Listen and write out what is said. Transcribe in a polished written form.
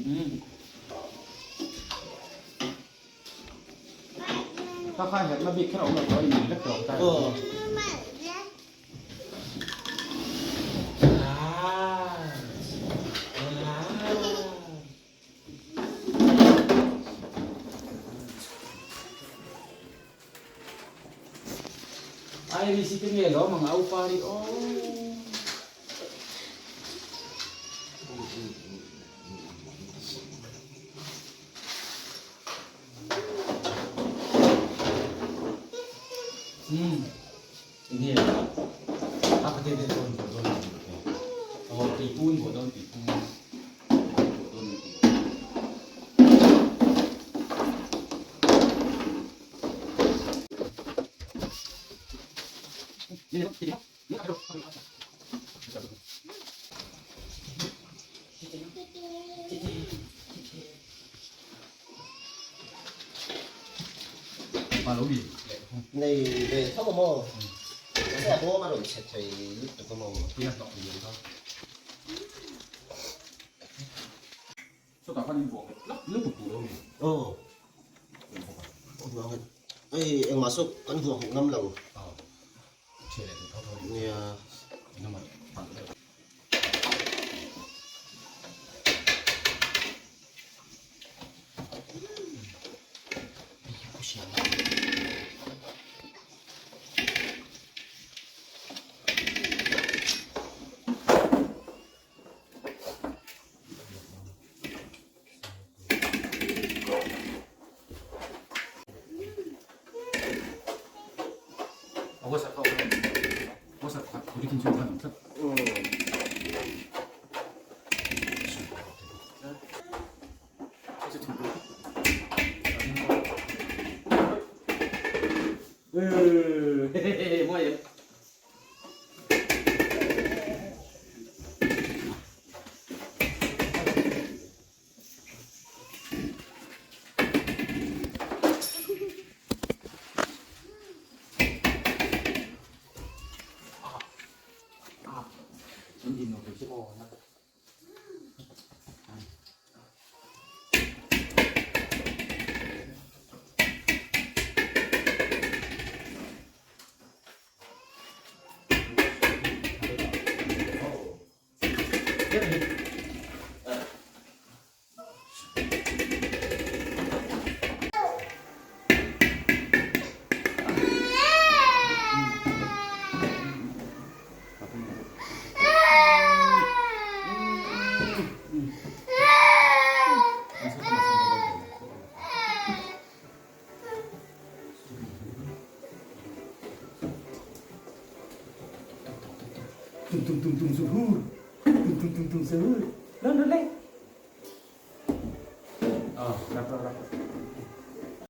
Kha kha herhna bik kher a awm lo tawh a inmil vek tawh ang ta. Iris i te nge lawm ang au pari aw. Hmm. Enge a ka te te dawn bo dawn ni ke. Oh ti pun bo dawn ti pun. Bo dawn ni. Nei ve tho a maw? A bawm a rawn chhe thei lutuk a maw? Aw hei engmah saw kan vuah nghet ngam lo. Nia. Tung tung tung tung suhur. Tung tung tung tung suhur. Lon lon le. Oh, rap rap rap.